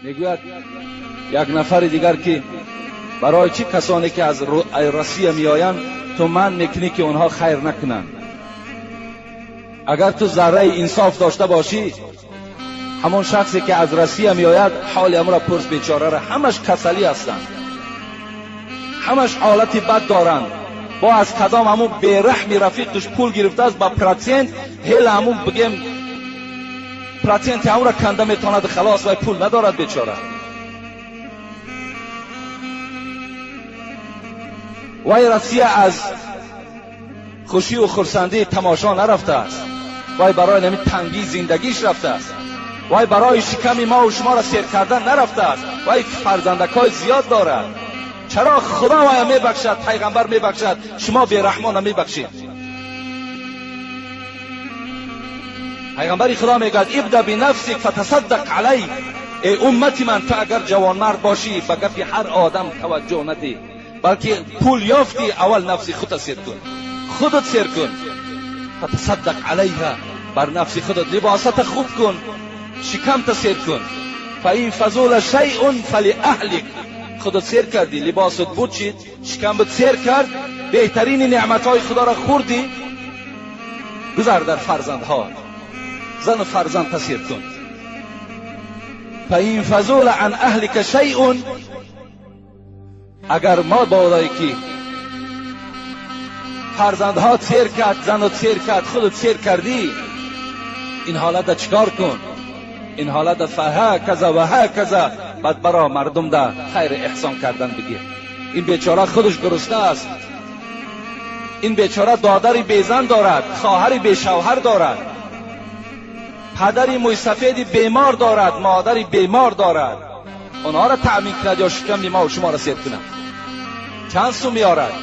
Мегӯяд як нафари дигар ки барои чӣ касоне ки аз Россия меоянд ту манъ мекунӣ ки онҳо хайр накунанд? Агар ту зарраи инсоф дошта бошӣ, ҳамон шахсе ки аз Россия меояд ҳоли ҳамонро пурс, бечораро, ҳамаш касалӣ ҳастанд, ҳамаш ҳолати бад доранд. Бо аз кадом ҳамун бераҳми рафиқаш пул гирифтааст ба процент, ҳела ҳамун бигем проценти ҳамонро канда метавонад, халос, вай пул надорад бечора. Вай Россия аз хушию хурсандии тамошо нарафтааст, вай барои нами тангии зиндагиш рафтааст, вай барои шиками мо шуморо сер кардан нарафтааст, вай фарзандакҳои зиёд дорад. Чаро Худо вая мебахшад, пайғамбар мебахшад, шумо бераҳмона мебахшед? Пайғамбари Худо мегӯяд: ибда бинафсик фатасаддақ алайк. Эй уммати ман, ту агар ҷавонмард бошӣ ба гапи ҳар одам таваҷҷӯҳ надеҳ, балки пул ёфтӣ аввал нафси худта сер кун, худат сер кун. Фатасаддақ алайҳа, бар нафси худат либосата хуб кун, шикамта сер кун. Фаин фазула шайъун фалиаҳлик. Худат сер кардӣ, либосат буд чид, шикамбат сер кард, беҳтарини неъматҳои Худоро хӯрдӣ, гузар дар фарзандҳо, зану фарзандта сер кун. Фаин фазула ан аҳлика шайъун. Агар мо бодое ки фарзандҳо сер кард, занат сер кард, худат сер кардӣ, ин ҳолата чикор кун? Ин ҳолата фаҳаказа ва ҳаказа, баъд баро мардум да хайр эҳсон кардан бигир. Ин бечора худаш гурусна аст, ин бечора додари безан дорад, хоҳари бешавҳар дорад, падари мӯйсафеди бемор дорад, модари бемор дорад. Онҳоро таъмин кунад ё шиками мо шуморо сер кунад? Чанд сум меорад?